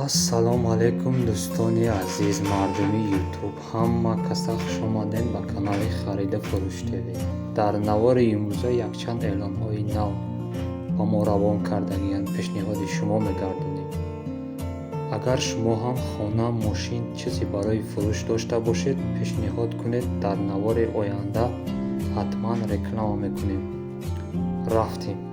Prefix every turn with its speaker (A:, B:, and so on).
A: Ассалому алайкум, дӯстони азиз, мардуми Ютуб, ҳама каса хушомадед ба канали Хариду фурӯш ТВ. Дар навори имрӯза якчанд эълонҳои нав ба мо равон кардагианд, пешниҳоди шумо мегардонем. Агар шумо ҳам хона, мошин, чизе барои фурӯш дошта бошед, пешниҳод кунед, дар навори оянда ҳатман реклама мекунем. Рафтем.